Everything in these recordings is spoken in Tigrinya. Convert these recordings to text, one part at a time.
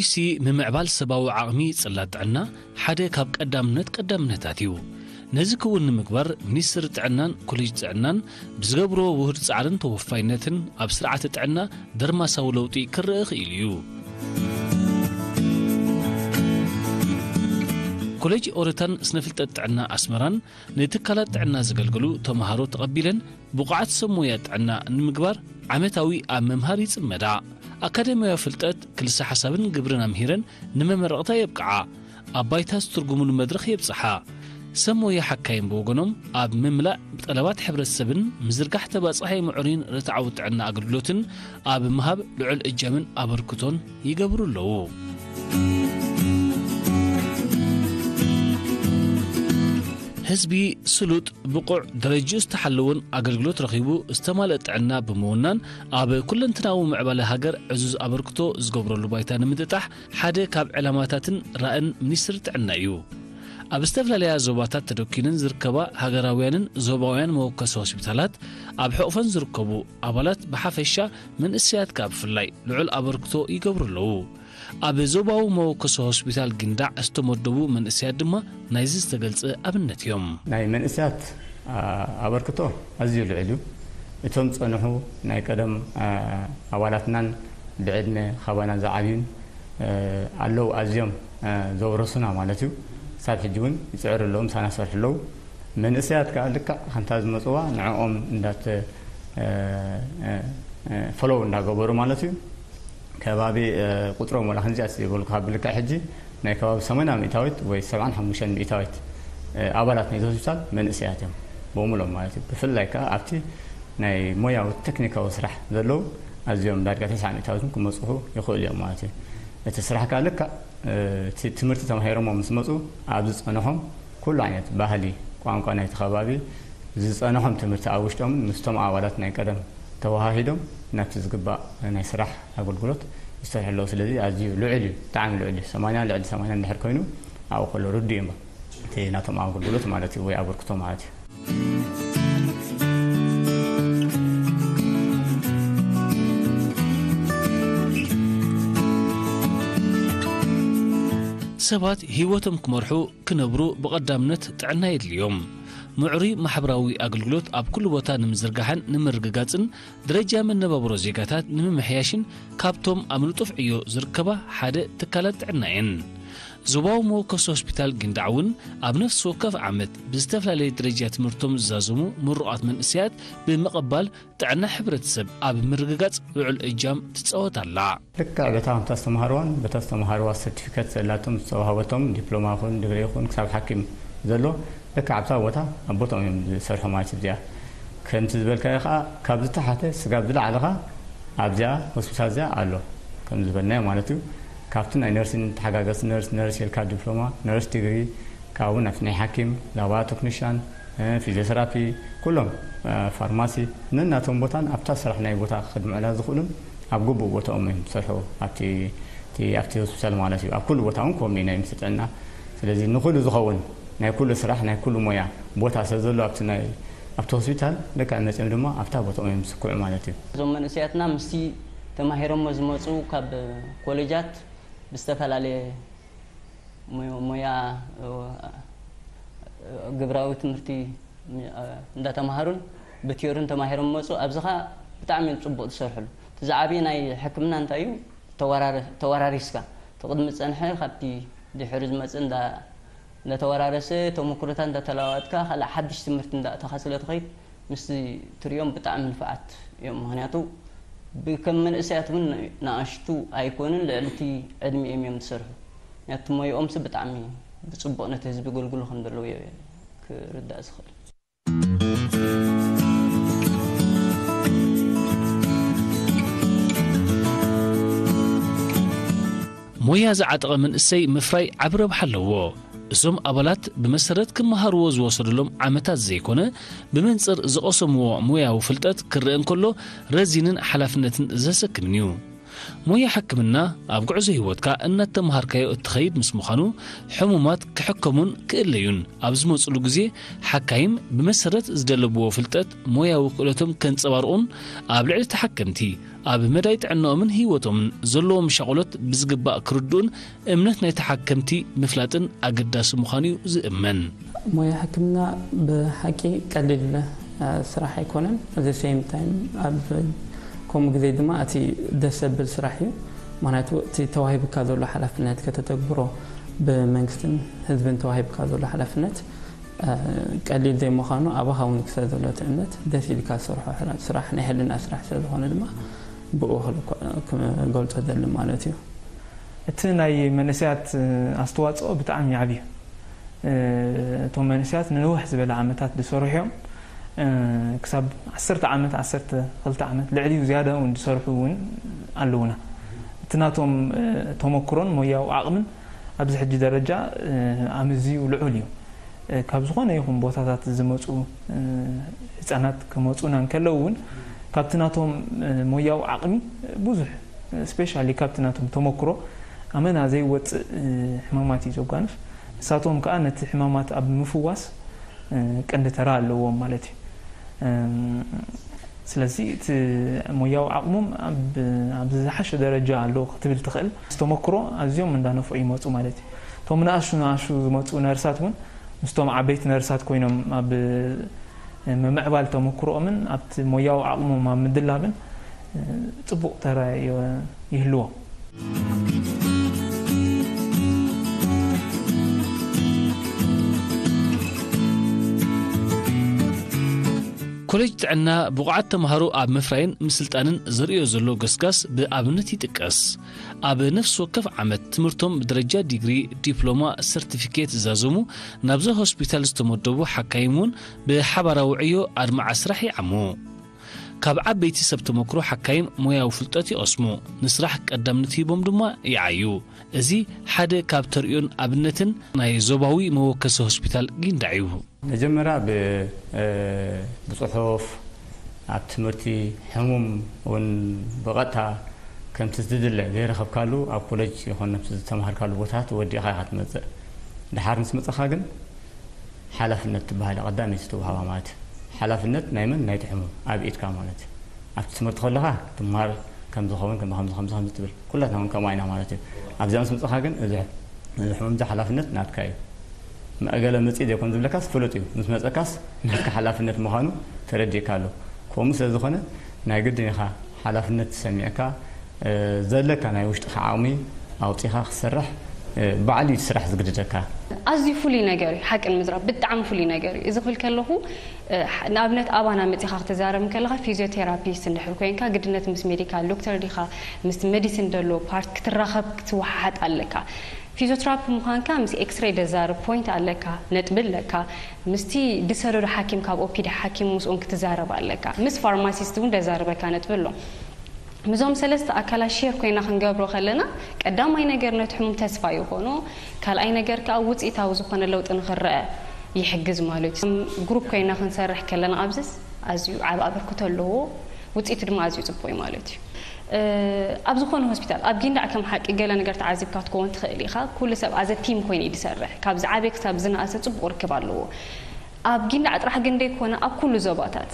ሲ ምምዕባል ሰባዊ ዓቕሚ ጽላት ጥዕና ሓደ ካብ ቀዳምነት ቀዳምነታት እዩ። ነዚ ክውን ንምግባር ሚኒስትሪ ጥዕናን ኮሌጅ ጥዕናን ብዝገብርዎ ውሁድ ጻዕርን ተወፋይነትን ኣብ ስርዓተ ጥዕና ደርማሳዊ ለውጢ ክረአ ክኢሉ እዩ። ኮሌጅ ኦረታን ስነፍልጠት ጥዕና ኣስመራን ንትካላት ጥዕና ዘገልግሉ ተምሃሮ ተቐቢለን ብቑዓት ሰብ ሞያ ጥዕና ንምግባር ዓመታዊ ኣብ ምምሃር ይጽመዳ። ኣካደሚያዊ ፍልጠት፣ ክልሰ ሓሳብን ግብርን ኣምሂረን ንመመረቕታ የብቅዓ። ኣብ ባይታ ዝትርጉሙሉ መድረኽ የብጽሓ። ሰብ ሞያ ሓካይም ብወገኖም ኣብ ምምላእ ጠለባት ሕብረተሰብን ምዝርጋሕ ተባጻሒ ምዕሩይን ርትዓዊ ጥዕና ኣገልግሎትን ኣብ ምሃብ ልዑል እጃምን ኣበርክቶን ይገብሩ ኣለዉ። ህዝቢ ስሉጥ፣ ብቑዕ፣ ደረጃኡ ዝተሓለወን ኣገልግሎት ረኺቡ ዝተማልአ ጥዕና ብምውናን ኣብ ኩለንትናዊ ምዕባለ ሃገር ዕዙዝ ኣበርክቶ ዝገብረሉ ባይታ ንምጥጣሕ ሓደ ካብ ዕላማታትን ራእን ሚኒስትሪ ጥዕና እዩ። ኣብ ዝተፈላለያ ዞባታት ተደኪነን ዝርከባ ሃገራውያንን ዞባውያን መወከሲ ሆስፒታላት ኣብ ሕቑፈን ዝርከቡ ኣባላት ብሓፈሻ መንእሰያት ከኣ ብፍላይ ልዑል ኣበርክቶ ይገብሩ ኣለዉ። ኣብ ዞባዊ መወከሲ ሆስፒታል ጊንዳዕ ዝተመደቡ መንእሰያት ድማ ናይዚ ዝተገልጸ ኣብነት እዮም። ናይ መንእሰያት፣ ኣ፣ ኣበርክቶ ኣዝዩ ልዑል እዩ። እቶም ዝጸንሑ ናይ ቀደም፣ ኣ፣ ኣባላትናን ብዕድመ ካባና ዝዓብዩን፣ እ፣ ኣለዉ፣ ኣዝዮም፣ እ፣ ዘውረሱና ማለት እዩ። ክሳብ ሕጂ እውን ይጽዕሩ ኣለዉ፣ ምሳና ይሰርሑ ኣለዉ። መንእሰያት ከኣ ልክዕ ከምታ ዝመጽዋ ንዕኦም እንዳተ-፣ እ፣ እ፣ እ፣ ፈሎው እንዳገበሩ ማለት እዩ። ከባቢ፣ እ፣ ቁጽሮም ወላ ክንዚኣስ ይበልኩ፣ ካብ ልክዕ ሕጂ ናይ ከባቢ ሰማንያ ሚእታዊት ወይ ሰብዓን ሓሙሽተን ሚእታዊት፣ እ፣ ኣባላት ናይቲ ሆስፒታል መንእሰያት እዮም፣ ብምሉኦም ማለት እዩ። ብፍላይ ከኣ ኣብቲ ናይ ሞያዊ ቴክኒካዊ ስራሕ ዘለዉ ኣዝዮም ዳርጋ ተስዓ ሚእታዊት ክመጽኹ ይኽእሉ እዮም ማለት እዩ። እቲ ስራሕ ከኣ ልክዕ፣ እ፣ እቲ ትምህርቲ ተማሂሮሞ ምስ መጹ ኣብ ዝጸንሖም ኩሉ ዓይነት ባህሊ፣ ቋንቋ ናይቲ ከባቢ ዝጸንሖም ትምህርቲ ኣብ ውሽጦምን ምስቶም ኣባላት ናይ ቀደም ተወሃሂዶም ናብቲ ዝግባእ ናይ ስራሕ ኣገልግሎት ይሰርሑ ኣለዉ። ስለዚ ኣዝዩ ልዑል እዩ፣ ብጣዕሚ ልዑል እዩ። ሰማንያ፣ ልዕሊ ሰማንያ እንድሕር ኮይኑ ኣብኡ ከሎ ርዱእ እዩ እምበር፣ እቲ ናቶም ኣገልግሎት ማለት እዩ፣ ወይ ኣበርክቶ ማለት እዩ። ሰባት ህይወቶም ክመርሑ፣ ክነብሩ ብቐዳምነት ጥዕና የድልዮም። ምዕሩይ ማሕበራዊ ኣገልግሎት ኣብ ኩሉ ቦታ ንምዝርጋሕን ንምርግጋጽን ደረጃ መነባብሮ ዜጋታት ንምምሕያሽን ካብቶም ኣብ ንጡፍ ዕዮ ዝርከባ ሓደ ትካላት ጥዕና እየን። ዞባዊ መወከሲ ሆስፒታል ጊንዳዕ እውን ኣብ ነፍሲ ወከፍ ዓመት ብዝተፈላለየ ደረጃ ትምህርቶም ዝዛዘሙ ምሩቓት መንእሰያት ብምቕባል ጥዕና ሕብረተሰብ ኣብ ምርግጋጽ ልዑል እጃም ትጻወት ኣላ። ልክዕ በታ ከምታ ዝተምሃርዋን በታ ዝተምሃርዋ ሰርቲፊኬት ዘላቶም ዝተዋህበቶም ዲፕሎማ ይኹን ዲግሪ ይኹን ክሳብ ሓኪም ዘሎ ልክዕ ኣብታ ቦታ ኣብ ቦታኦም እዮም ዝሰርሑ ማለት እዩ። እዚኣ ከምቲ ዝበልካዮ ከዓ ካብ ዝተሓተ ስጋብ ዝለዓለ ከዓ ኣብዚኣ ሆስፒታል እዚኣ ኣሎ ከም ዝበልናዮ ማለት እዩ። ካብቲ ናይ ነርሲን ተሓጋገዝቲ ነርስ፣ ነርስ ኢልካ ዲፕሎማ፣ ነርስ ዲግሪ፣ ካብኡ ናብቲ ናይ ሓኪም፣ ላባ ቴክኒሻን፣ እ፣ ፊዚዮቴራፒ፣ ኩሎም፣ እ፣ ፋርማሲ ነናቶም ቦታን ኣብታ ስራሕ ናይ ቦታ ክድምዑላ ዝኽእሉን ኣብ ግቡእ ቦታኦም እዮም ዝሰርሑ። ኣብቲ፣ እቲ፣ ኣብቲ ሆስፒታል ማለት እዩ። ኣብ ኩሉ ቦታ እውን ከምኡ እዩ ናይ ሚኒስትሪ ጥዕና። ስለዚ ንኹሉ ዝኸውን ናይ ኩሉ ስራሕ ናይ ኩሉ ሞያ ቦታ ስለ ዘሎ ኣብቲ ናይ፣ ኣብቲ ሆስፒታል ልክዕ መፅዮም ድማ ኣብታ ቦታኦም እዮም ዝስክዑ ማለት እዩ። እዞም መንእሰያትና ምስቲ ተማሂሮሞ ዝመፁ ካብ ኮሌጃት ብዝተፈላለየ ሞዮ-፣ ሞያ፣ እ፣ ግብራዊ ትምህርቲ፣ እ፣ እንዳተማሃሩን ብቲዮርን ተማሂሮም መፁ። ኣብዚ ኸዓ ብጣዕሚ እዮም ፅቡቕ ዝሰርሕሉ። እቲ ዝዓበየ ናይ ሕክምና እንታይ እዩ? ተወራረ-፣ ተወራሪስካ። እቲ ቅድሚ ዝፀንሐ ካብቲ ድሕሪ ዝመፅእ እንዳ-፣ እንዳተወራረሰ ተመኩሮታት እንዳተለዋወጥካ ካልእ ሓድሽ ትምህርቲ እንዳእተኻ ስለ ትኸይድ ምስቲ ትሪኦም ብጣዕሚ ንፉዓት እዮም። ምኽንያቱ ብ-፣ ከም መንእሰያት እውን ንኣሽቱ ኣይኮኑን፣ ልዕሊ እቲ ዕድሚኦም እዮም ዝሰርሑ። ምኽንያቱ ሞይኦምሲ ብጣዕሚ ብፅቡቕ ነቲ ህዝቢ የገልግሉ ከም ዘለዉ እየ ክርዳእ ዝኽእል። ሞያ ዝዓጠቐ መንእሰይ ምፍራይ ዓቢ ረብሓ ኣለዎ። እዞም ኣባላት ብመሰረት ክመሃርዎ ዝወሰደሎም ዓመታት ዘይኮነ፣ ብመንጽር ዝቐሰምዎ ሞያዊ ፍልጠት ክረአ እንከሎ ረዚንን ሓላፍነትን ዘሰክምን እዩ። ሞያ ሕክምና ኣብ ጉዕዞ ህይወትካ እናተምሃርካዮ እትኸይድ ምስ ምዃኑ፣ ሕሙማት ክሕከሙን ክእለዩን ኣብ ዝመጹሉ ግዜ፣ ሓካይም ብመሰረት ዝደለብዎ ፍልጠት ሞያዊ ክእለቶም ከንጸባርቑን ኣብ ልዕሊ ተሓከምቲ ኣብ መዳይ ጥዕናኦምን ህይወቶምን ዘለዎም ሻቕሎት ብዝግባእ ክርድኡን እምነት ናይ ተሓከምቲ ምፍላጥን ኣገዳሲ ምዃኑ እዩ ዝእመን። ሞያ ሕክምና ብሓቂ ቀሊል ስራሕ ኣይኮነን። At the same time ኣብ ከምኡ ግዜ ድማ እቲ ደስ ዘብል ስራሕ እዩ። ምክንያቱ እቲ ተዋሂብካ ዘሎ ሓላፍነት ከተተግብሮ ብመንግስትን ህዝብን ተዋሂብካ ዘሎ ሓላፍነት ቀሊል ዘይምዃኑ ኣባኻ እውን ክሰብ ዘሎ እቲ እምነት ደስ ኢልካ ዝሰርሖ ስራሕ ናይ ሕልና ስራሕ ስለ ዝኾነ ድማ ብኡ ክገልፆ ደሊ ማለት እዩ። እቲ ናይ መንእሰያት ኣስተዋፅኦ ብጣዕሚ ዓብዩ። እቶም መንእሰያት ንንውሕ ዝበለ ዓመታት ዝሰርሑ እዮም። ክሳብ ዓሰርተ ዓመት፣ ዓሰርተ ክልተ ዓመት፣ ልዕሊኡ ዝያዳ እውን ዝሰርሑ እውን ኣለውና። እቲ ናቶም ተመክሮን ሞያዊ ዓቕምን ኣብዚ ሕጂ ደረጃ ኣመዝዩ ልዑል እዩ። ካብ ዝኾነ ይኹን ቦታታት ዝመፁ ህፃናት ክመፁና እንከለዉ እውን ካብቲ ናቶም ሞያዊ ዓቕሚ ብዙሕ፣ especially ካብቲ ናቶም ተመክሮ ኣመና ዘይወፅእ ሕማማት እዩ ዘጓንፍ። ንሳቶም ከዓ ነቲ ሕማማት ኣብ ምፍዋስ ቀንዲ ተራ ኣለዎም ማለት እዩ። ስለዚ እቲ ሞያዊ ዓቕሞም ኣብ ዝሓሸ ደረጃ ኣሎ ክትብል ትኽእል። ምስ ተመክሮ ኣዝዮም እንዳነፍዑ ይመፁ ማለት እዩ። እቶም ንኣሹ ንኣሹ ዝመፁ ነርሳት እውን ምስቶም ዓበይቲ ነርሳት ኮይኖም ኣብ ምምዕባል ተመክሮኦምን ኣብቲ ሞያዊ ዓቕሞም ኣብ ምድላብን ፅቡቕ ተራ ይህልዎ። ኮሌጅ ጥዕና ብቑዓት ተምሃሮ ኣብ ምፍራይን ምስልጣንን ዘርእዮ ዘሎ ገስጋስ ብኣብነት ይጥቀስ። ኣብ ነፍሲ ወከፍ ዓመት ትምህርቶም ብደረጃ ዲግሪ፣ ዲፕሎማ፣ ሰርቲፊኬት ዝዛዘሙ ናብዚ ሆስፒታል ዝተመደቡ ሓካይም እውን ብሓባራዊ ዕዮ ኣድማዒ ስራሕ ይዓሙ። ካብ ዓበይቲ ሰብ ተመክሮ ሓካይም ሞያዊ ፍልጠት ይቐስሙ፣ ንስራሕ ቀዳምነት ሂቦም ድማ ይዓዩ። እዚ ሓደ ካብ ተርእዮን ኣብነትን ናይ ዞባዊ መወከሲ ሆስፒታል ጊንዳዕ እዩ። መጀመርያ ብፅሑፍ ኣብ ትምህርቲ ሕሙም እውን ብቐጥታ ከምቲ ዝድለ ዘይረኸብካሉ ኣብ ኮለጅ ይኹን ኣብቲ ዝተምሃርካሉ ቦታት ወዲእኻ ኢኻ ትመፅእ። ድሓር ምስ መፀኻ ግን ሓላፍነት ትበሃል ቀዳመይቲ ትወሃባ ማለት እዩ። ሓላፍነት ናይ መን? ናይቲ ሕሙም ኣብ ኢድካ ማለት እዩ። ኣብቲ ትምህርቲ ከለኻ ትምሃር ከም ዝኸውን ከም ከምዚ ከምዚ ከምዚ ትብል ኩላትና እውን ከምኡ ኢና ማለት እዩ። ኣብዚኣ ምስ መፀኻ ግን እዚ እዚ ሕሙም እዚ ሓላፍነት ናትካ እዩ። መእገለ መፅእ ዘይኮን ዝብለካስ ፍሉጥ እዩ። ምስ መፀካስ ናትካ ሓላፍነት ምዃኑ ተረዲእካ ኣሎ። ከምኡ ስለ ዝኾነ ናይ ግድን ኢኻ ሓላፍነት ተሰሚዕካ ዘለካ ናይ ውሽጥኻ ዓቕሚ ኣውፂኻ ክትሰርሕ ባዕሉ እዩ ስራሕ ዝግድደካ። ኣዝዩ ፍሉይ ነገር እዩ ሓቂ ንምዝራብ ብጣዕሚ ፍሉይ ነገር እዩ። እዚ ክብል ከለኹ ንኣብነት ኣባና መፂኻ ክትዛረብ ከለኻ ፊዚዮቴራፒስት እንድሕር ኮይንካ ግድነት ምስ ሜዲካል ዶክተር ዲኻ ምስ ሜዲሲን ዘሎ ፓርት ክትራኸብ ክትወሓሓጥ ኣለካ። ፊዚዮትራፒ ምዃንካ ምስ ኤክስሬ ደዛርብ ፖይንት ኣለካ፣ ነጥቢ ኣለካ። ምስቲ ድሰደዶ ሓኪም ካብ ኦፒዲ ሓኪም ምስኡን ክትዛረብ ኣለካ። ምስ ፋርማሲስት እውን ደዛርበካ ነጥቢ ኣሎ። ምዞም ሰለስተ ኣካላት ሼር ኮይና ክንገብሮ ከለና ቀዳማይ ነገር ነቲ ሕሙም ተስፋ ይኾኖ፣ ካልኣይ ነገር ከዓ ውፅኢታዊ ዝኾነ ለውጢ ንኽረአ ይሕግዝ ማለት እዩ። ግሩፕ ኮይና ክንሰርሕ ከለና ኣብዚስ ኣዝዩ ዓብ ኣበርክቶ ኣለዎ፣ ውፅኢቱ ድማ ኣዝዩ ፅቡቅ እዩ ማለት እዩ። ኣብ ዝኾነ ሆስፒታል ኣብ ጊንዳዕ ከም ሓቂ ገለ ነገር ተዓዚብካ ትከውን ትኽእል ኢኻ። ኩሉ ሰብ ኣዘ ቲም ኮይኑ እዩ ዝሰርሕ። ካብ ዝዓበየ ክሳብ ዝነኣሰ ፅቡቕ ርክብ ኣለዎ። ኣብ ጊንዳዕ ጥራሕ ግን ደይኮነ ኣብ ኩሉ ዞባታት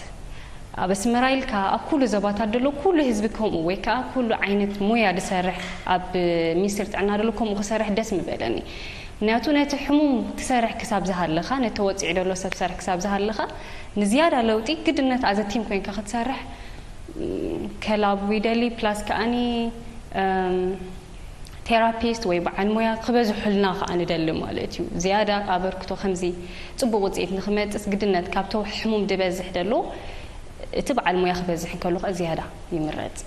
ኣብ ኣስመራ ኢልካ ኣብ ኩሉ ዞባታት ዘሎ ኩሉ ህዝቢ ከምኡ ወይ ከዓ ኩሉ ዓይነት ሞያ ዝሰርሕ ኣብ ሚኒስትሪ ጥዕና ዘሎ ከምኡ ክሰርሕ ደስ ምበለኒ። ምክንያቱ ነቲ ሕሙም ትሰርሕ ክሳብ ዝሃለኻ ነቲ ተወፂዑ ዘሎ ሰብ ትሰርሕ ክሳብ ዝሃለኻ ንዝያዳ ለውጢ ግድነት ኣዘ ቲም ኮይንካ ክትሰርሕ ከላቡ ይደሊ ፕላስ ከኣኒ ቴራፒስት ወይ በዓል ሞያ ክበዝሑልና ከዓ ንደሊ ማለት እዩ። ዝያዳ ኣበርክቶ ከምዚ ፅቡቅ ውፅኢት ንክመፅስ ግድነት ካብቶ ሕሙም ድበዝሕ ደሎ እቲ በዓል ሞያ ክበዝሕ እንከሎ ከዓ ዝያዳ ይምረፅ።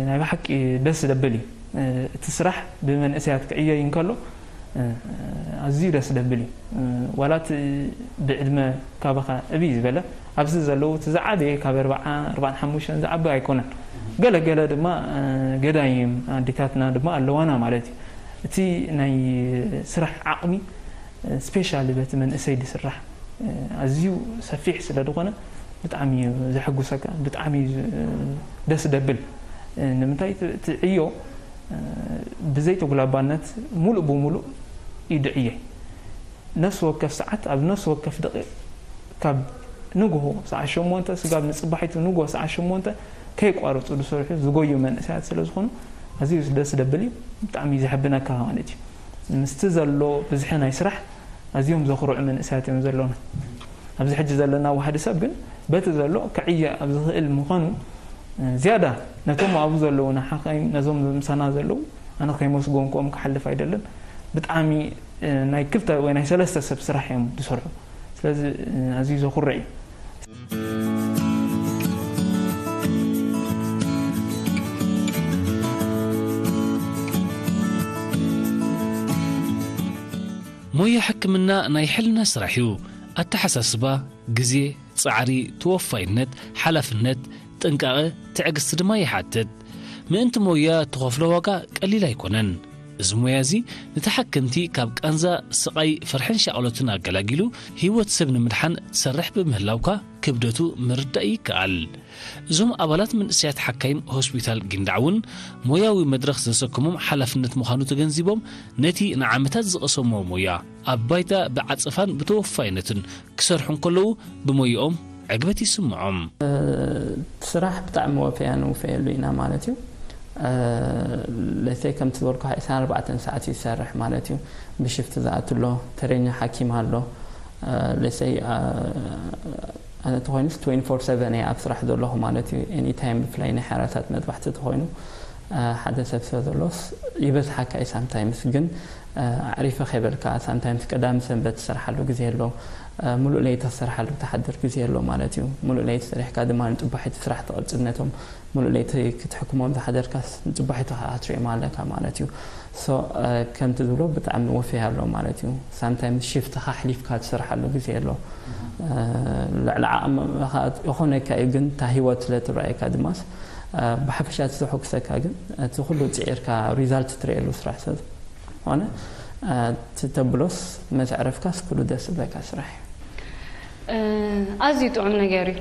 ናይ ብሓቂ ደስ ደብል እዩ እቲ ስራሕ ብመንእሰያት ክዕየይ እንከሎ ኣዝዩ ደስ ደብል እዩ። ዋላ እቲ ብዕድመ ካባኻ ዕብይ ዝበለ ኣብዚ ዘለዉ እቲ ዝዓበየ ካብ ኣርባዓ ኣርባዓን ሓሙሽተን ዝዓቢ ኣይኮነን። ገለ ገለ ድማ ገዳይም ኣዴታትና ድማ ኣለዋና ማለት እዩ። እቲ ናይ ስራሕ ዓቕሚ ስፔሻሊ በቲ መንእሰይ ዝስራሕ ኣዝዩ ሰፊሕ ስለ ዝኾነ ብጣዕሚ እዩ ዘሐጉሰካ፣ ብጣዕሚ እዩ ደስ ደብል። ንምንታይ እቲ ዕዮ ብዘይተጉላባነት ሙሉእ ብሙሉእ እዩ ድዕየ። ነፍሲ ወከፍ ሰዓት ኣብ ነፍሲ ወከፍ ደቂቕ ካብ ንግሆ ሰዓት ሸሞንተ ስጋብ ንፅባሒቱ ንግሆ ሰዓት ሸሞንተ ከይቋረፁ ዝሰርሑ ዝጎዩ መንእሰያት ስለ ዝኾኑ ኣዝዩ ደስ ደብል እዩ። ብጣዕሚ ዘሕብነካ ማለት እዩ። ምስቲ ዘሎ ብዝሒ ናይ ስራሕ ኣዝዮም ዘኹርዑ መንእሰያት እዮም ዘሎና። ኣብዚ ሕጂ ዘለና ዋሕዲ ሰብ ግን በቲ ዘሎ ክዕየ ኣብ ዝኽእል ምዃኑ ዝያዳ ነቶም ኣብኡ ዘለዉ ንሓኻይም ነዞም ምሳና ዘለዉ ኣነ ከይመስጎንክዎም ክሓልፍ ኣይደልን። ብጣዕሚ ናይ ክልተ ወይ ናይ ሰለስተ ሰብ ስራሕ እዮም ዝሰርሑ። ስለዚ ኣዝዩ ዘኹርዕ እዩ። ሞያ ሕክምና ናይ ሕልና ስራሕ እዩ። ኣተሓሳስባ፣ ግዜ፣ ጻዕሪ፣ ተወፋይነት፣ ሓላፍነት፣ ጥንቃቐ፣ ትዕግስቲ ድማ ይሓትት። ምእንቲ ሞያ እትኸፍሎ ዋጋ ቀሊል ኣይኮነን። እዚ ሞያ እዚ ንተሓከምቲ ካብ ቃንዛ፣ ስቓይ፣ ፍርሕን ሻቕሎትን ኣገላጊሉ ህይወት ሰብ ንምድሓን ትሰርሕ ብምህላውካ ክብደቱ ምርዳእ ይከኣል። እዞም ኣባላት መንእሰያት ሓካይም ሆስፒታል ጊንዳዕ እውን ሞያዊ መድረኽ ዘሰከሞም ሓላፍነት ምዃኑ ተገንዚቦም ነቲ ንዓመታት ዝቐሰምዎ ሞያ ኣብ ባይታ ብዓጸፋን ብተወፋይነትን ክሰርሑ እንከለዉ ብሞይኦም ዕግበት ይስምዖም። ስራሕ ብጣዕሚ ወፈያ ንውፈየሉ ኢና ማለት እዩ። ለሰይ ከምቲ ዝበልኩ 24 ሰዓት ይሰርሕ ማለት እዩ። ብሽፍት ዝኣቱ ኣሎ፣ ተረኛ ሓኪም ኣሎ። ለሰይ ተኾይኑስ 24/7 እየ ኣብ ስራሕ ዘለኹ ማለት እዩ። ኤኒታይም ብፍላይ ናይ ሓራሳት መጥባሕቲ ተኾይኑ ሓደ ሰብ ስለ ዘሎስ ይበዝሓካ እዩ። ሳምታይምስ ግን ኣዕሪፈ ከይበልካ ሳምታይምስ ቀዳም ሰንበት ትሰርሓሉ ግዜ ኣሎ። ሙሉእ ለይቲ ትሰርሓሉ ትሓድር ግዜ ኣሎ ማለት እዩ። ሙሉእ ለይቲ ሰሪሕካ ድማ ንፅባሒቲ ስራሕ ትቐፅል ነቶም ሙሉእ ለይቲ ክትሕክሞም ዝሓደርካስ ንፅባሒቱ ከዓ ትሪኦም ኣለካ ማለት እዩ። ሶ ከምቲ ዝብሎ ብጣዕሚ ወፈያ ኣሎ ማለት እዩ። ሳምታይምስ ሽፍትኻ ኣሕሊፍካ ትሰርሓሉ ግዜ ኣሎ። ልዕሊ ዓቕምኻ ይኾነካ እዩ፣ ግን እታ ህይወት ስለ ትረኣየካ ድማስ ብሓፈሻ እቲ ዘሐጉሰካ ግን እቲ ኩሉ ፅዒርካ ሪዛልት ትርእየሉ ስራሕ ስለ ዝኾነ እቲ ተብሎስ መስ ዕረፍካስ ኩሉ ደስ ዝብለካ ስራሕ እዩ። ኣዝዩ ጥዑም ነገር እዩ።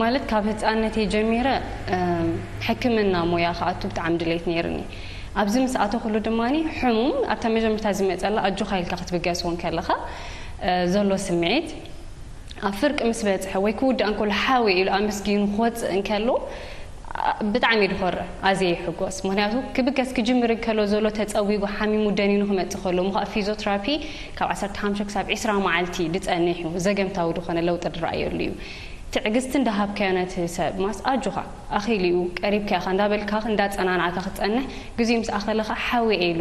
ማለት ካብ ህፃንነተይ ጀሚረ ሕክምና ሞያ ክኣቱ ብጣዕሚ ድሌት ነይርኒ። ኣብዚ ምስ ኣተኹሉ ድማ ሕሙም ኣብታ መጀመርታ ዝመፀላ ኣጆኻ ኢልካ ክትብገስ እውን ከለኻ ዘሎ ስምዒት ኣብ ፍርቂ ምስ በፅሐ ወይ ክውዳእ እንከሎ ሓወይ ኢሉ ኣመስጊኑ ክወፅእ እንከሎ ብጣዕሚ ድኾርዕ ኣዝየ ይሕጎስ። ምክንያቱ ክብገስ ክጅምር እንከሎ ዘሎ ተፀዊጉ ሓሚሙ ደኒኑ ክመፅእ ከሎ ምኳ ፊዚዮትራፒ ካብ 15 ክሳብ 20 መዓልቲ ድፀንሕ እዩ። ዘገምታዊ ድኾነ ለውጢ ድረኣየሉ እዩ። ትዕግስቲ እንዳሃብካዮ ነቲ ሰብ ማስ ኣጆኻ ኣኺሉ እዩ ቀሪብካ ኢኻ እንዳበልካ እንዳፀናናዕካ ክትፀንሕ ግዜኡ ምስ ኣኸለ ከዓ ሓወይ ኢሉ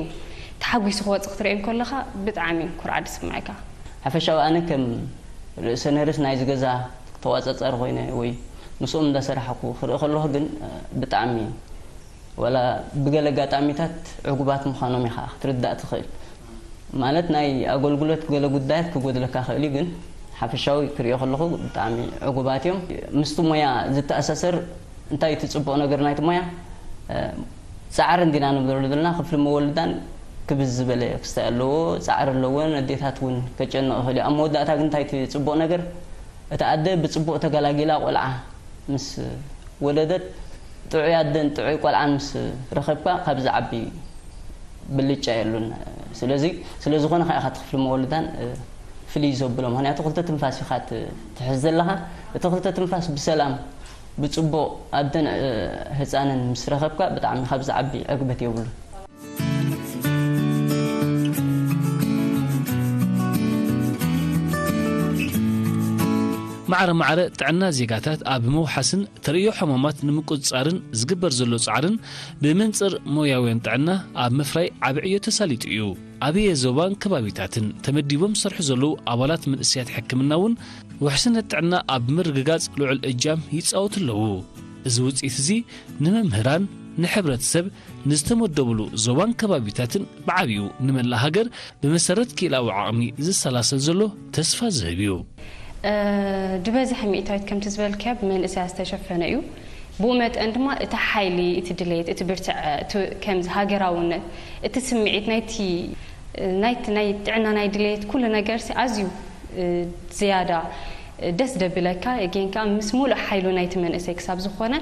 ተሓጒሱ ክወፅእ ክትርእዮ እንከለኻ ብጣዕሚ ኩርዓት ድስምዐካ። ሓፈሻዊ ኣነ ከም ርእሰ ነርስ ናይዚ ገዛ ተዋፀፀሪ ኮይነ ወይ ምስኦም እንዳሰራሕኩ ክርኢ ከለኹ ግን ብጣዕሚ ዋላ ብገለ ኣጋጣሚታት ዕጉባት ምዃኖም ኢኻ ክትርዳእ ትኽእል። ማለት ናይ ኣገልግሎት ገለ ጉዳያት ክጎድለካ ክእል እዩ፣ ግን ሓፈሻዊ ክሪኦ ከለኹ ብጣዕሚ ዕጉባት እዮም። ምስቲ ሞያ ዝተኣሳሰር እንታይ እቲ ፅቡቕ ነገር ናይቲ ሞያ ፃዕሪ እንዲና ንብለሉ ዘለና ክፍሊ መወልዳን ክብዝ ዝበለ ክስታይ ኣለዎ፣ ፃዕሪ ኣለዎ፣ ነዴታት እውን ከጨንቕ ይኽእል እዩ። ኣብ መወዳእታ ግን እንታይ እቲ ፅቡቕ ነገር እቲ ኣደ ብፅቡቕ ተገላጊላ ቆልዓ ምስ ወለደት ጥዑይ ኣደን ጥዑይ ቆልዓን ምስ ረኸብካ ካብ ዝዓቢ ብልጫ የሉን። ስለዚ ስለ ዝኾነ ከኣ ኢኻ እቲ ክፍሊ መወልዳን ፍልይ ዘብሎ። ምኽንያቱ ክልተ ትንፋስ ኢኻ ትሕዝ ዘለኻ። እቲ ክልተ ትንፋስ ብሰላም ብፅቡቕ ኣደን ህፃንን ምስ ረኸብካ ብጣዕሚ ካብ ዝዓቢ ዕግበት የብሉን። ማዕረ ማዕረ ጥዕና ዜጋታት ኣብ ምውሓስን ተርእዮ ሕማማት ንምቁፅፃርን ዝግበር ዘሎ ፃዕርን ብመንፅር ሞያውያን ጥዕና ኣብ ምፍራይ ዓቢ ዕዮ ተሳሊጡ እዩ። ኣበየ ዞባን ከባቢታትን ተመዲቦም ዝሰርሑ ዘለዉ ኣባላት መንእሰያት ሕክምና እውን ውሕስነት ጥዕና ኣብ ምርግጋፅ ልዑል እጃም ይፃወቱ ኣለዉ። እዚ ውፅኢት እዚ ንመምህራን፣ ንሕብረተሰብ፣ ንዝተመደብሉ ዞባን ከባቢታትን ብዓብዩ ንመላእ ሃገር ብመሰረት ክኢላዊ ዓቕሚ ዝሰላሰል ዘሎ ተስፋ ዝህብ እዩ። ድበዝሐ ሚእታዊት ከምቲ ዝበልክያ ብመንእሰያ ዝተሸፈነ እዩ። ብኡ መጠን ድማ እቲ ሓይሊ፣ እቲ ድሌት፣ እቲ ብርትዐ፣ እቲ ከምዚ ሃገራውነት፣ እቲ ስምዒት ናይቲ ናይቲ ናይ ጥዕና ናይ ድሌት ኩሉ ነገርሲ ኣዝዩ ዝያዳ ደስ ደብለካ። ጌንካ ምስ ሙሉእ ሓይሉ ናይቲ መንእሰይ ክሳብ ዝኾነ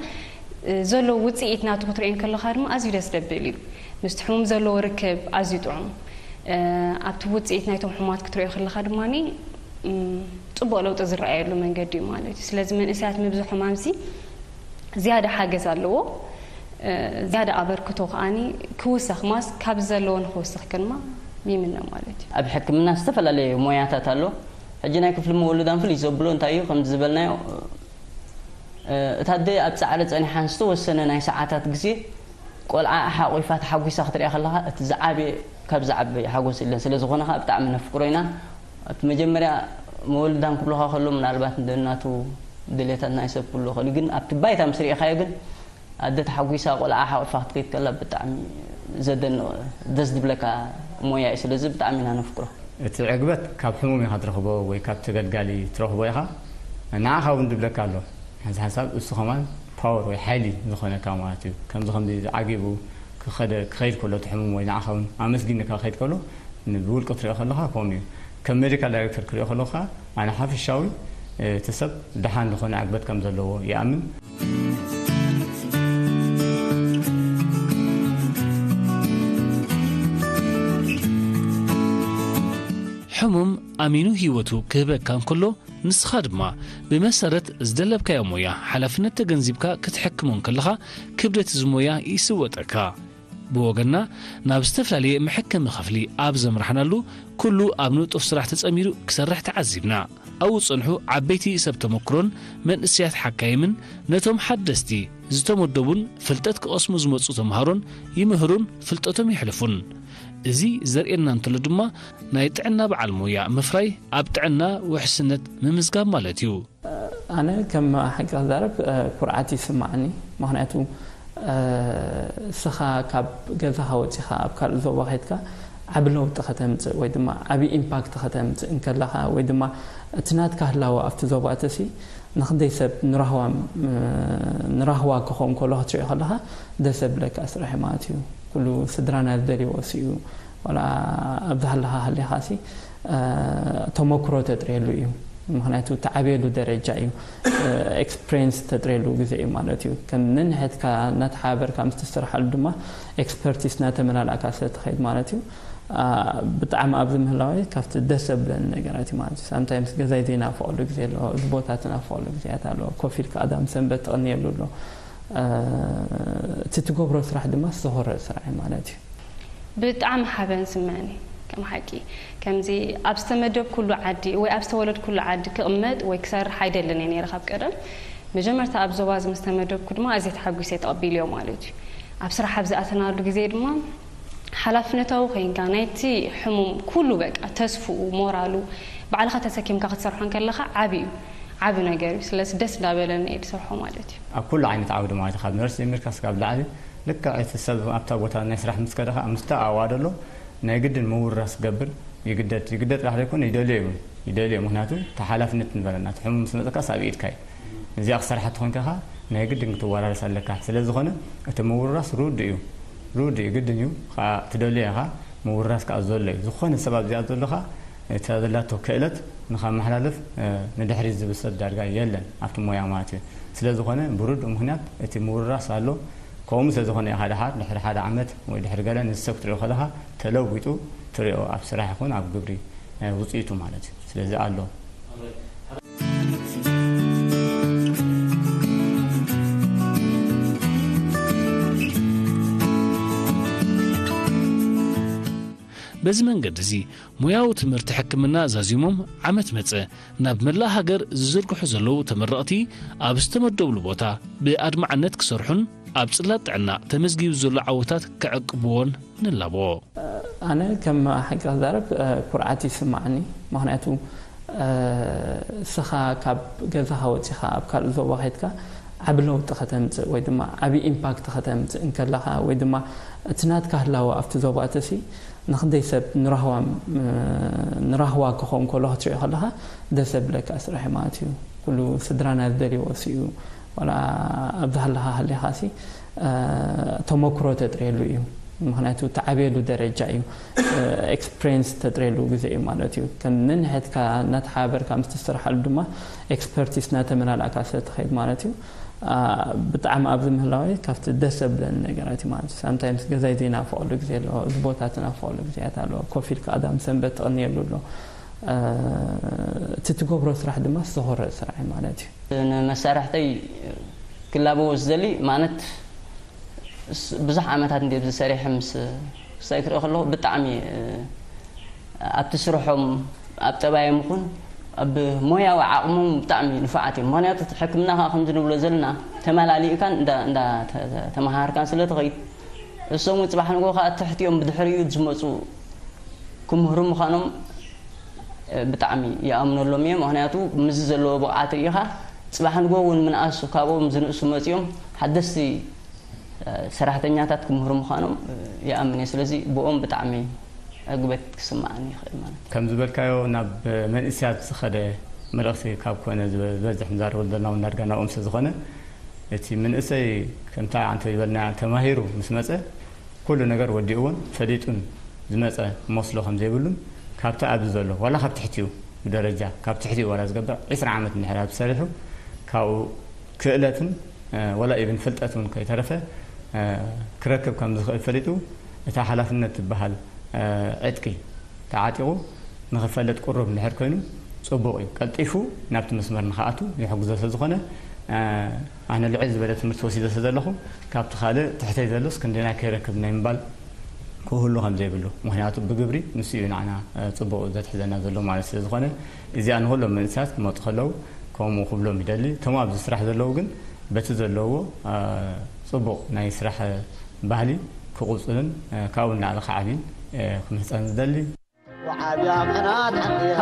ዘሎ ውፅኢት ናቱ ክትሪኦ ከለኻ ድማ ኣዝዩ ደስ ደብል እዩ። ምስቲ ሕሙም ዘለዎ ርክብ ኣዝዩ ጥዑም። ኣብቲ ውፅኢት ናይቶም ሕሙማት ክትሪኦ ከለኻ ድማ ፅቡቅ ለውጢ ዝረኣየሉ መንገዲ እዩ ማለት እዩ። ስለዚ መንእሰያት ምብዝሖም ኣብዚ ዝያዳ ሓገዝ ኣለዎ። ዝያዳ ኣበርክቶ ከዓኒ ክውሰኽ ማስ ካብ ዘለዎ ንክውስኽ ከንማ ይምነ ማለት እዩ። ኣብ ሕክምና ዝተፈላለዩ ሞያታት ኣሎ። ሕጂ ናይ ክፍሊ መወልዳን ፍልይ ዘብሎ እንታይ እዩ ከምዚ ዝበልናዮ፣ እታ ኣደ ኣብ ጻዕሪ ጸኒሓ ዝተወሰነ ናይ ሰዓታት ግዜ ቆልዓ ሓቑፋ ተሓጒሳ ክትሪኣ ከለኻ እቲ ዝዓበየ ካብ ዝዓበየ ሓጎስ የለን። ስለ ዝኾነ ከዓ ብጣዕሚ ነፍቅሮ ኢና። ኣብቲ መጀመርያ መወልዳን ክብሉኻ ከሎ ምናልባት እንደ እናቱ ድሌታት ናይ ሰብ ክብሉ ይኽእሉ፣ ግን ኣብቲ ባይታ ምስ ርኢኻዮ ግን ኣደ ተሓጒሳ ቆልዓ ሓቑፋ ክትከይድ ከላ ብጣዕሚ ዘደንቕ ደስ ዝብለካ ሞያ እዩ። ስለዚ ብጣዕሚ ኢና ነፍቅሮ። እቲ ዕግበት ካብ ሕሙም ኢኻ ትረኽቦ ወይ ካብ ተገልጋሊ ትረኽቦ ኢኻ። ንዓኻ እውን ድብለካ ኣሎ። ሓንሳብ ሓንሳብ እሱ ከማን ፓወር ወይ ሓይሊ ዝኾነካ ማለት እዩ። ከምዚ ከምዚ ዓጊቡ ክኸደ- ክኸይድ ከሎ እቲ ሕሙም ወይ ንዓኻ እውን ኣመስጊንካ ክኸይድ ከሎ ን- ብውልቂ ክትሪኦ ከለኻ ከምኡ እዩ። ከም ሜዲካል ዳይሬክተር ክሪኦ ከለኻ ኣነ ሓፈሻዊ እቲ ሰብ ደሓን ዝኾነ ዕግበት ከም ዘለዎ ይኣምን። ሕሙም ኣሚኑ ህይወቱ ክህበካ እንከሎ፣ ንስኻ ድማ ብመሰረት ዝደለብካዮ ሞያ ሓላፍነት ተገንዚብካ ክትሕክሞ እንከለኻ፣ ክብደት እዚ ሞያ ይስወጠካ። ብወገንና፣ ናብ ዝተፈላለየ መሐከሚ ክፍሊ ኣብ ዘምራሕናሉ፣ ኩሉ ኣብ ንጡፍ ስራሕ ተጸሚዱ ክሰርሕ ተዓዚብና። ኣብኡ ዝጸንሑ ዓበይቲ ሰብ ተመክሮን መንእሰያት ሓካይምን ነቶም ሓደስቲ ዝተመደቡን ፍልጠት ክቐስሙ ዝመጹ ተምሃሮን ይምህሩን ፍልጠቶም የሕልፉን። እዚ ዘርእየና እንተሎ ድማ ናይ ጥዕና በዓል ሞያ ምፍራይ ኣብ ጥዕና ውሕስነት ምምዝጋብ ማለት እዩ። ኣነ ከም ሓቂ ክዛረብ ኩርዓት ይስማዓኒ። ምክንያቱ እስኻ ካብ ገዛኻ ወፂኻ ኣብ ካልእ ዞባ ከይድካ ዓቢ ለውጢ ከተምፅእ ወይ ድማ ዓቢ ኢምፓክት ከተምፅእ እንከለኻ ወይ ድማ እቲ ናትካ ህላወ ኣብቲ ዞባ እቲ ሲ ንክንደይ ሰብ ንራህዋ ንራህዋ ክኸውን ከሎ ክትሪኦ ከለኻ ደስ ዘብለካ ስራሕ እዩ ማለት እዩ። ኩሉ ስድራና ዝደልይዎ እሱ እዩ። ዋላ ኣብዚ ሃለኻ ሃሊኻ ሲ ተመክሮ ተጥርየሉ እዩ። ምክንያቱ ተዓብየሉ ደረጃ እዩ። ኤክስፕሪንስ ተጥርየሉ ግዜ እዩ ማለት እዩ። ከም ነንሕትካ እናተሓባበርካ ምስ ትስርሓሉ ድማ ኤክስፐርቲስ እናተመላላእካ ስለ ትኸይድ ማለት እዩ። ብጣዕሚ ኣብዚ ምህላወይ ካብቲ ደስ ዘብለኒ ነገራት እዩ ማለት እዩ። ሳምታይምስ ገዛይ ዘይናፍቀሉ ግዜ ኣሎ። እዚ ቦታ ትናፍቀሉ ግዜያት ኣሎ። ኮፍ ኢልካ ኣዳም ሰንበት ትቕንየሉ ኣሎ። እቲ ትገብሮ ስራሕ ድማ ዝተኾረእ ስራሕ እዩ ማለት እዩ። ብጣዕሚ ሓበን ስምዐኒ። ከም ሓቂ ከምዚ ኣብ ዝተመደብኩሉ ዓዲ ወይ ኣብ ዝተወለድኩሉ ዓዲ ክቕመጥ ወይ ክሰርሕ ኣይደልን እየ ነይረ ካብ ቀደም። መጀመርታ ኣብ ዞባ እዚ ምስ ተመደብኩ ድማ ኣዝየ ተሓጒሰ ተቐቢለዮ ማለት እዩ። ኣብ ስራሕ ኣብ ዝኣተናሉ ግዜ ድማ ሓላፍነታዊ ኮይንካ ናይቲ ሕሙም ኩሉ በቃ ተስፍኡ ሞራሉ ባዕልኻ ተሰኪምካ ክትሰርሖ እንከለኻ ዓቢ እዩ። ዓቢ ነገር እዩ። ስለዚ ደስ እንዳበለኒ እየ ዝሰርሖ ማለት እዩ። ኣብ ኩሉ ዓይነት ዓውዲ ማለት ካብ ነርስ ጀሚርካ እስካብ ላዕሊ ልክዕ እቲ ሰብ ኣብታ ቦታ ናይ ስራሕ ምስ ከደ ከዓ ምስታ ኣዋደሎ ናይ ግድን ምውራስ ክገብር ይግደድ። ይግደድ ጥራሕ ዘይኮነ ይደልዮ እውን ይደልዮ። ምክንያቱ እቲ ሓላፍነት ንበለና እቲ ሕሙም ምስ መፀካ ሳብ ኢድካ እዩ። እዚኣ ክሰርሓ ተኾንካ ከዓ ናይ ግድን ክትወራረስ ኣለካ። ስለ ዝኾነ እቲ ምውራስ ርዱእ እዩ። ርዱእ እዩ፣ ግድን እዩ። ከዓ ትደልዮ ኢኻ፣ ምውራስ ከዓ ዘሎ እዩ። ዝኾነ ሰብ ኣብዚኣ ዘሎ ከዓ እታ ዘላቶ ክእለት ንኸመሓላልፍ ንድሕሪት ዝብል ሰብ ዳርጋ የለን ኣብቲ ሞያ ማለት እዩ። ስለ ዝኾነ ብርዱእ ምኽንያት እቲ ምውርራስ ኣሎ። ከምኡ ስለ ዝኾነ ኢኻ ደሓር ድሕሪ ሓደ ዓመት ወይ ድሕሪ ገለ ንዚ ሰብ ክትሪኦ ከለኻ ተለዊጡ ትሪኦ ኣብ ስራሕ ይኹን ኣብ ግብሪ ውፅኢቱ ማለት እዩ። ስለዚ ኣሎ። በዚ መንገዲ እዚ ሞያዊ ትምህርቲ ሕክምና ዛዚሞም ዓመት መጸ ናብ መላእ ሃገር ዝዝርግሑ ዘለዉ ተመረቕቲ ኣብ ዝተመደብሉ ቦታ ብኣድማዕነት ክሰርሑን ኣብ ጽላት ጥዕና ተመዝጊቡ ዘሎ ዓወታት ክዕቅብዎን ንላቦ። ኣነ ከም ሓቂ ክዛረብ ኩርዓት ይስማዓኒ። ምክንያቱ እስኻ ካብ ገዛኻ ወፂኻ ኣብ ካልእ ዞባ ከይድካ ዓቢ ለውጢ ከተምፅእ ወይ ድማ ዓቢ ኢምፓክት ከተምፅእ እንከለኻ ወይ ድማ እቲ ናትካ ህላወ ኣብቲ ዞባ እቲ ሲ ንክንደይ ሰብ ንራህዋ ንራህዋ ክኸውን ከሎ ክትሪኦ ከለኻ ደስ ዘብለካ ስራሕ እዩ ማለት እዩ። ኩሉ ስድራና ዝደልይዎ እሱ እዩ። ዋላ ኣብዚ ሃለኻ ሃሊኻ ሲ ተመክሮ ተጥርየሉ እዩ። ምክንያቱ ተዓብየሉ ደረጃ እዩ። ኤክስፕሪንስ ተጥርየሉ ግዜ እዩ ማለት እዩ። ከም ነንሕትካ እናተሓባበርካ ምስ ትሰርሓሉ ድማ ኤክስፐርቲስ እናተመላላእካ ስለ ትኸይድ ማለት እዩ። ብጣዕሚ ኣብዚ ምህላወይ ካብቲ ደስ ዘብለኒ ነገራት እዩ ማለት እዩ። ሳምታይምስ ገዛይ ዘይናፍቐሉ ግዜ ኣሎ፣ እዚ ቦታ ትናፍቐሉ ግዜያት ኣሎ። ኮፍ ኢልካ ቀዳም ሰንበት ትቕንየሉ ኣሎ። እቲ ትገብሮ ስራሕ ድማ ዝተኾረእ ስራሕ እዩ ማለት እዩ። ንመሳርሕተይ ክላበዎ ዝደሊ ማለት ብዙሕ ዓመታት እንደ ዝሰሪሐ ምስ ክሳይ ክርኢ ከለኹ ብጣዕሚ ኣብቲ ስርሖም ኣብ ጠባዮም ይኹን ኣብ ሞያዊ ዓቕሞም ብጣዕሚ ንፉዓት እዮም። ምክንያቱ ሕክምና ከዓ ከምዚ ንብሎ ዘለና ተመላሊእካን እንዳ ተመሃርካን ስለ ትኸይድ እሶም እውን ፅባሕ ንጎ ከዓ ትሕቲኦም ብድሕሪኡ ዝመፁ ክምህሩ ምዃኖም ብጣዕሚ ይኣምነሎም እየ። ምክንያቱ ምስዚ ዘለዎ ብቕዓት ርኢኻ ፅባሕ ንጎ እውን ምንኣሱ ካብኦም ዝንእሱ መፂኦም ሓደስቲ ሰራሕተኛታት ክምህሩ ምዃኖም ይኣምን እየ። ስለዚ ብኦም ብጣዕሚ ዕግበት ክስምዓኒ ይኽእል ማለት እዩ። ከም ዝበልካዮ ናብ መንእስያት ዝኸደ መልእኽቲ ካብ ኮነ ዝበዝሕ ንዛረበሉ ዘለና እውን ዳርጋ ናብኦም ስለ ዝኾነ እቲ መንእሰይ ከምታ ኣንተ ዝበልናያ ተማሂሩ ምስ መፀ ኩሉ ነገር ወዲእዎን ፈሊጡን ዝመፀ መስሎ ከም ዘይብሉን ካብቲ ኣብዚ ዘሎ ዋላ ካብ ትሕቲኡ ብደረጃ ካብ ትሕቲኡ ዋላ ዝገብር ዒስራ ዓመት እንድሕር ኣብ ሰሪሑ ካብኡ ክእለትን ወላ ኢብን ፍልጠት እውን ከይተረፈ ክረክብ ከም ዝኽእል ፈሊጡ እታ ሓላፍነት ትበሃል ዕጥቂ ተዓጢቑ ንኽፈልጥ ቅሩብ እንድሕር ኮይኑ ፅቡቕ እዩ። ቀልጢፉ ናብቲ መስመር ንኽኣቱ ይሕግዞ ስለዝኾነ ኣነ ልዕል ዝበለ ትምህርቲ ወሲደ ስለዘለኹ ካብቲ ካልእ ትሕተይ ዘሎስ ክንደና ከይረክብ ናይ ምባል ክህሉ ከም ዘይብሉ ምክንያቱ ብግብሪ ንሱ እዩ ንዓና ፅቡቕ ዘትሕዘና ዘሎ ማለት ስለዝኾነ እዚኣ ንኩሎም መንእሰያት ክመፁ ከለዉ ከምኡ ክብሎም ይደሊ። እቶም ኣብዚ ስራሕ ዘለዉ ግን በቲ ዘለዎ ፅቡቕ ናይ ስራሕ ባህሊ ክቕፅልን ካብኡ ንላዕሊ ክዓብይን ክምሕፀን ዝደሊ። ወዓብያ ምሕናት ሓንዲሃ